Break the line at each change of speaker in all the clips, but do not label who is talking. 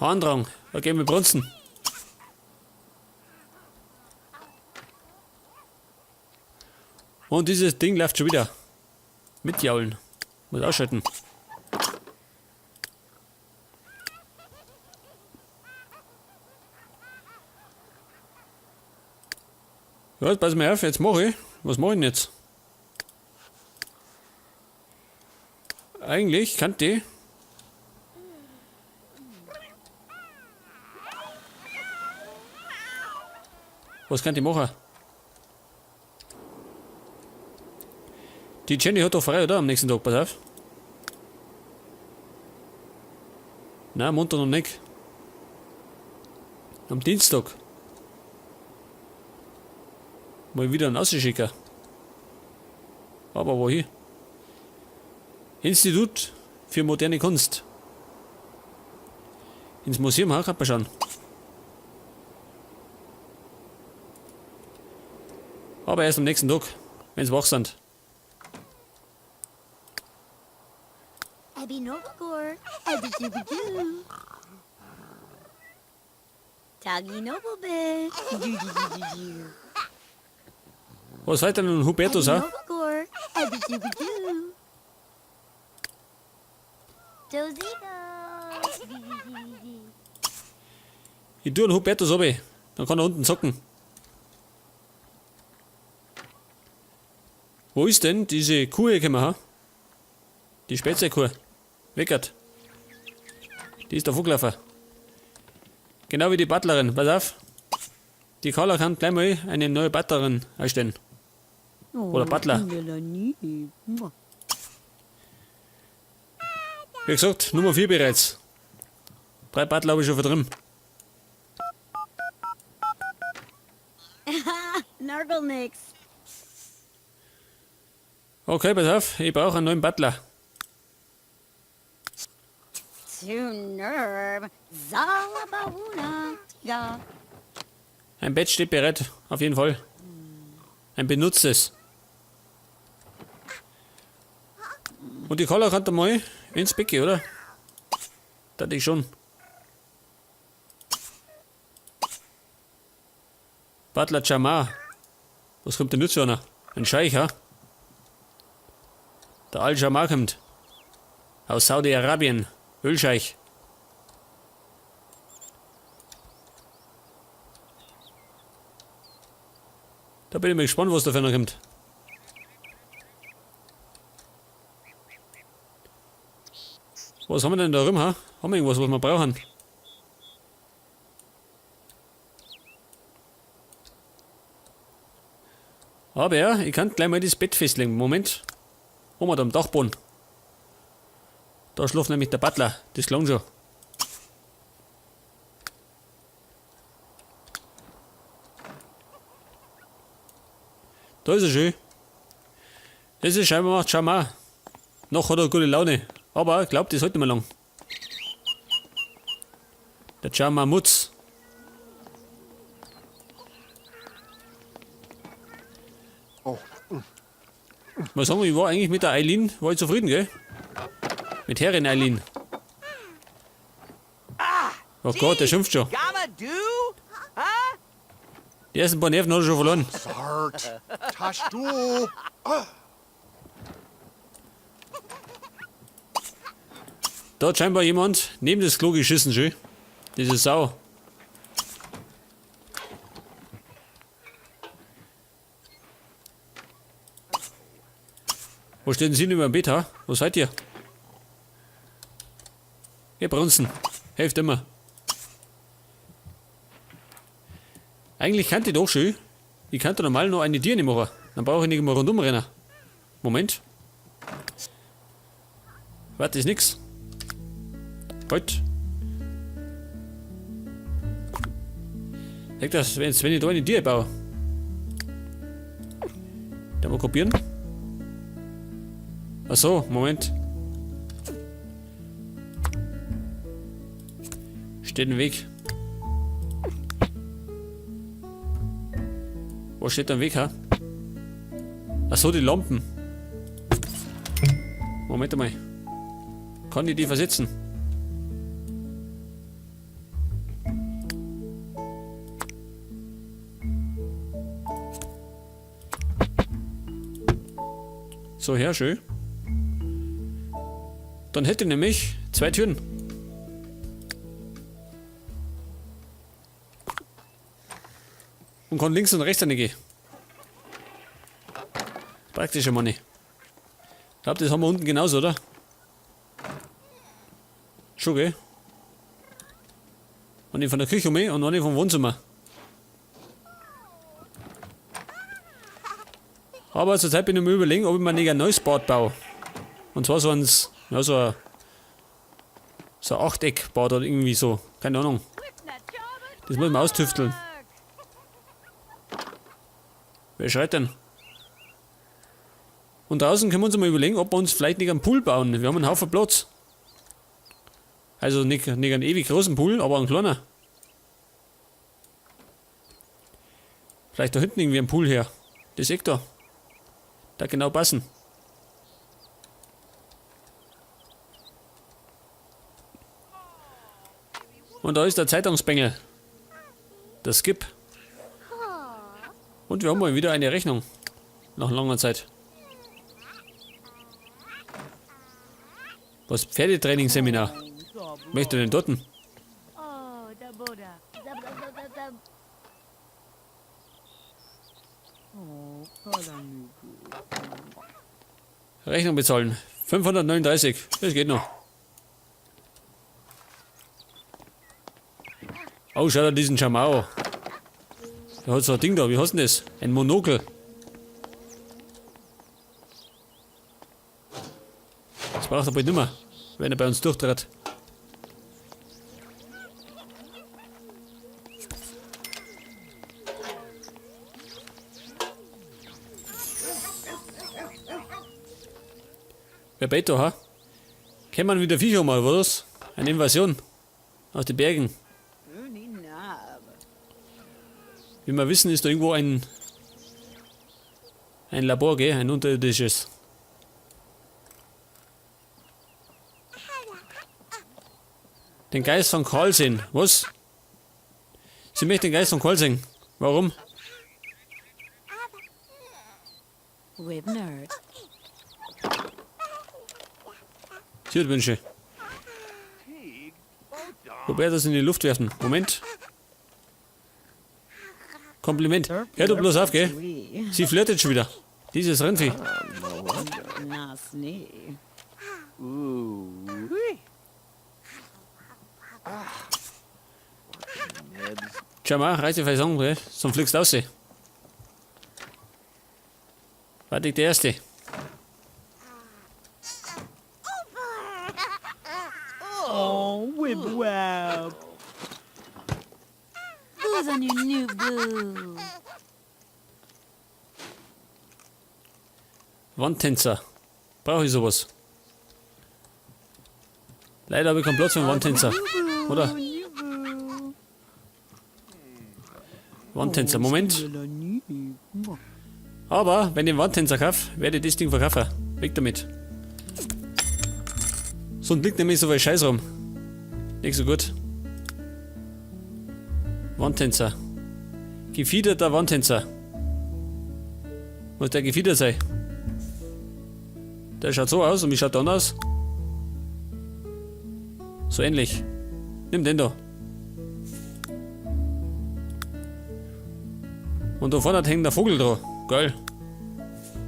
Harndrang. Da gehen wir brunzen. Und dieses Ding läuft schon wieder. Mitjaulen. Muss ausschalten. Ja, jetzt pass mal auf, jetzt mache ich. Was mache ich denn jetzt? Eigentlich kann die. Was kann die machen? Die Jenny hat doch frei, oder? Am nächsten Tag, pass auf. Nein, Montag noch nicht. Am Dienstag. Mal wieder einen ausschicken. Aber wohin? Institut für moderne Kunst. Ins Museum, ha, kann man schauen. Aber erst am nächsten Tag, wenn's wach sind. Was seid denn nun Hubertus, ha? Ich tue einen Hubertus runter, dann kann er unten zocken. Wo ist denn diese Kuh hergekommen, ha? Die Spätzekuh. Weckert. Die ist davon gelaufen. Genau wie die Butlerin. Pass auf. Die Carla kann gleich mal eine neue Butlerin einstellen. Oder Butler. Wie gesagt, Nummer 4 bereits. 3 Butler habe ich schon verdrückt.
Nurgle-nix.
Okay, pass auf, ich brauche einen neuen Butler. Ein Bett steht bereit, auf jeden Fall. Ein benutztes. Und die Carla kann da mal ins Bett gehen, oder? Da ich schon. Butler Jamar. Was kommt denn jetzt zu einer? Ein Scheich, ha? Der Al-Jamar kommt. Aus Saudi-Arabien. Ölscheich. Da bin ich mal gespannt, was da für einer kommt. Was haben wir denn da rum, ha? Haben wir irgendwas, was wir brauchen? Aber ja, ich kann gleich mal das Bett festlegen. Moment. Haben wir da am Dachboden. Da schläft nämlich der Butler. Das klang schon. Da ist er schön. Das ist scheinbar macht Jamar. Noch hat er gute Laune. Aber ich glaub, das hält nicht mehr lang. Der Jamar Mutz.
Oh.
Mal sagen, ich war eigentlich mit der Eileen, war ich zufrieden, gell? Mit Herrin Eileen. Oh Gott, der schimpft schon. Die ersten paar Nerven hat er schon verloren. Da hat scheinbar jemand neben das Klo geschissen, schön. Diese Sau. Wo steht denn Sie über dem Bett, ha? Wo seid ihr? Ihr Brunzen. Helft immer. Eigentlich kann ich doch schön. Ich kann da normal noch eine Dirne machen. Dann brauche ich nicht immer rundum rennen. Moment. Warte, ist nix. Halt. Sag das, wenn ich da eine Tür baue. Da mal kopieren. Ach so, Moment. Steht im Weg. Wo steht der Weg, ha? Ach so, die Lampen. Moment einmal. Kann ich die versetzen? So her, schön. Dann hätte ich nämlich 2 Türen. Und kann links und rechts reingehen. Praktischer Money. Ich glaub, das haben wir unten genauso, oder? Schon, gell? Eine von der Küche um und eine vom Wohnzimmer. Aber zurzeit bin ich mir überlegen, ob ich mir nicht ein neues Bad baue. Und zwar so eins, ja, so ein Achteckbad oder irgendwie so. Keine Ahnung. Das muss man austüfteln. Wer schreit denn? Und draußen können wir uns mal überlegen, ob wir uns vielleicht nicht einen Pool bauen. Wir haben einen Haufen Platz. Also nicht einen ewig großen Pool, aber einen kleinen. Vielleicht da hinten irgendwie ein Pool her. Das Eck da. Da genau passen. Und da ist der Zeitungsbengel. Der Skip. Und wir haben mal wieder eine Rechnung. Nach langer Zeit. Was? Pferdetrainingsseminar? Möchte denn dort? Rechnung bezahlen. 539. Das geht noch. Oh, schau dir diesen Schamau. Der hat so ein Ding da. Wie heißt denn das? Ein Monokel. Das braucht er bald nicht mehr, wenn er bei uns durchtritt. Wer bellt da, ha? Kennt man wieder Viecher mal, was? Eine Invasion. Aus den Bergen. Wie wir wissen, ist da irgendwo ein Labor, gell? Ein unterirdisches. Den Geist von Karl sehen. Was? Sie möchte den Geist von Karl sehen. Warum?
Wibnerd.
Sie hat Wünsche. Wobei das in die Luft werfen. Moment. Kompliment. Hör du bloß auf, gell? Sie flirtet schon wieder. Dieses Rindvieh. Schau mal, reiß die Fasson, gell? Sonst fliegst du raus. Warte, der Erste.
Oh, Wibwab.
Who's on your new boo?
Wandtänzer. Brauche ich sowas? Leider habe ich keinen Platz für einen Wandtänzer. Oder? Wandtänzer, Moment. Aber wenn ich einen Wandtänzer kaufe, werde ich das Ding verkaufen. Weg damit. Sonst liegt nämlich so viel Scheiß rum. Nicht so gut. Wandtänzer. Gefiederter Wandtänzer. Muss der gefiedert sein? Der schaut so aus und wie schaut der anders aus? So ähnlich. Nimm den da. Und da vorne hängt der Vogel dran. Geil.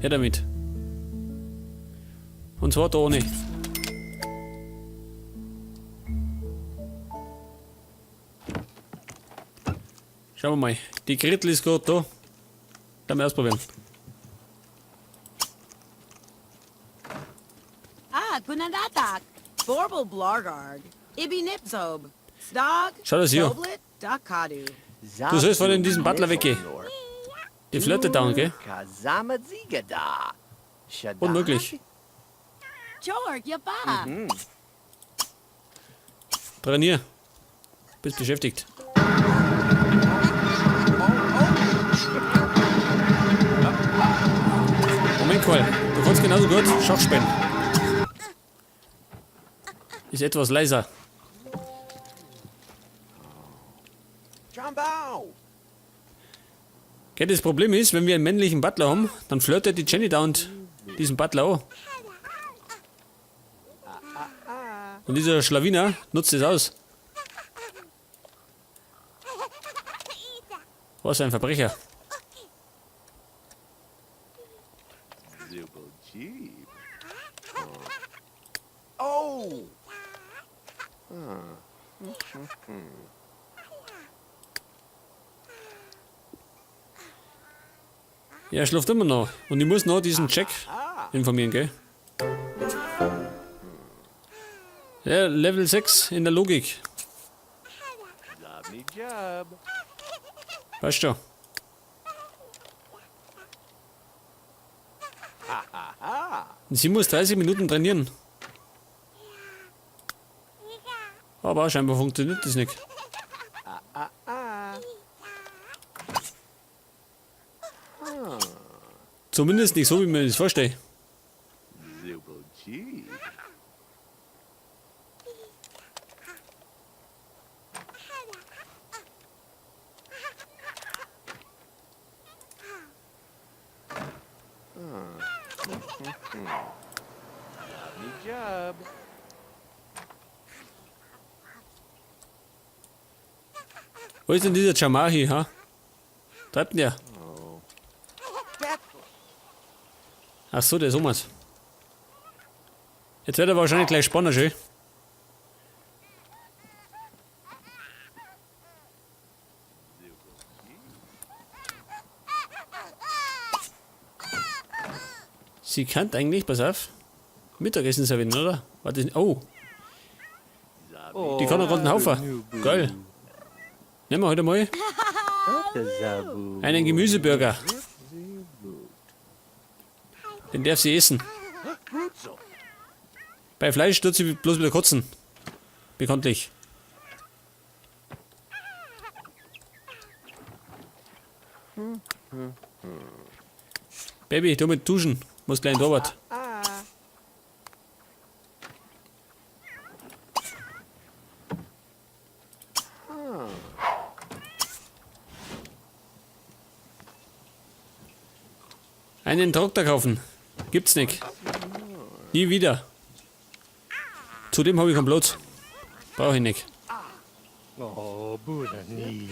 Her damit. Und zwar da ohne. Schauen wir mal. Die Gretel ist gerade da. Lass mal ausprobieren.
Ah, Kunandatak. Borbel Blargarg. Ibi Nipsob. Stog.
Schau das hier.
Doblet Dakadu.
Du sollst von diesem Butler weggehen. Die flirtet down, gell? Unmöglich.
Jorg, Yaba.
Trainier. Bist beschäftigt. Moment, Karl. Du kannst genauso gut Schach spielen. Ist etwas leiser. Okay, das Problem ist, wenn wir einen männlichen Butler haben, dann flirtet die Jenny da und diesen Butler an. Und dieser Schlawiner nutzt es aus. Was ein Verbrecher. Er schläft immer noch. Und ich muss noch diesen Jack informieren, gell? Ja, Level 6 in der Logik. Weißt du. Und sie muss 30 Minuten trainieren. Aber scheinbar funktioniert das nicht. Zumindest nicht so, wie man das vorstellt. Wo ist denn dieser Jamahi, ha? Treibt denn der? Ach so, der ist Omas. Jetzt wird er wahrscheinlich gleich spannen, schön. Sie kann eigentlich, pass auf, Mittagessen servieren, oder? Warte, oh. Die kann noch gerade einen Haufen. Geil. Nehmen wir heute mal einen Gemüseburger. Den darf sie essen. Bei Fleisch tut sie bloß wieder kotzen. Bekanntlich. Baby, du mit duschen. Muss gleich in Torwart. Einen Traktor kaufen. Gibt's nicht. Nie wieder. Zudem habe ich keinen Platz. Brauche ich nicht.
Oh, Buddha nie.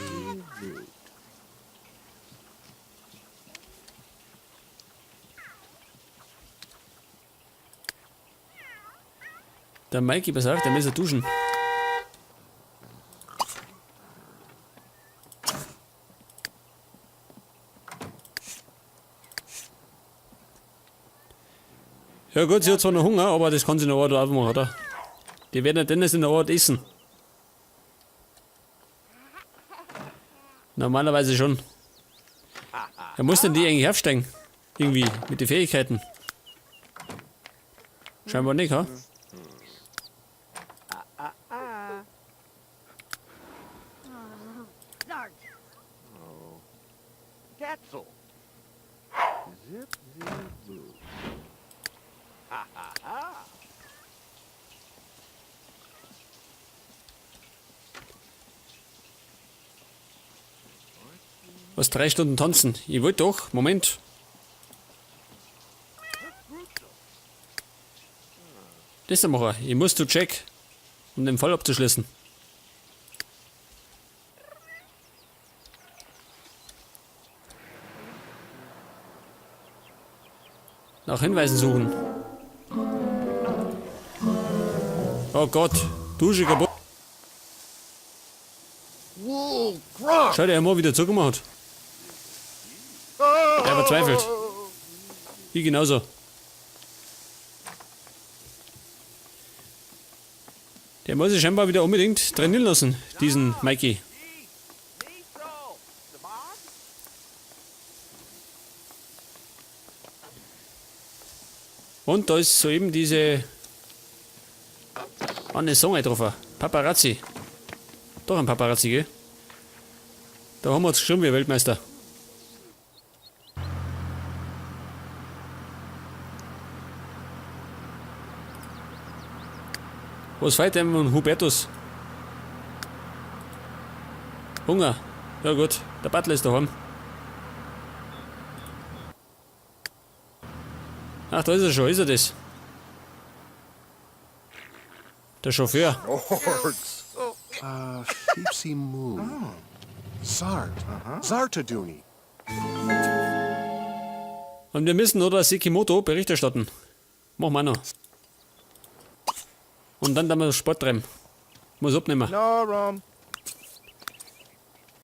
Der Mikey, pass auf, der muss ja duschen. Ja gut, sie hat zwar noch Hunger, aber das kann sie noch Ort aufmachen, oder? Die werden ja Dennis in der Ort essen. Normalerweise schon. Er muss denn die eigentlich aufsteigen? Irgendwie, mit den Fähigkeiten. Scheinbar nicht, ha? Was, 3 Stunden tanzen? Ich wollte doch, Moment. Das da mache ich. Ich muss zu Jack, um den Fall abzuschließen. Nach Hinweisen suchen. Oh Gott, Dusche kaputt. Schau dir mal, wie der zugemacht hat. Er verzweifelt. Ich genauso. Der muss sich scheinbar wieder unbedingt trainieren lassen, diesen Mikey. Und da ist soeben diese Anne Song eingetroffen. Paparazzi. Doch ein Paparazzi, gell? Da haben wir uns geschrieben, wir Weltmeister. Was fehlt dem von Hubertus? Hunger. Ja gut, der Butler ist daheim. Ach, da ist er schon. Ist er das? Der Chauffeur.
Orgs. Feepsy Moo. Sart. Zartaduni.
Und wir müssen oder Sekimoto Bericht erstatten. Machen wir noch. Und dann wir Sport treiben. Muss abnehmen.
Norum.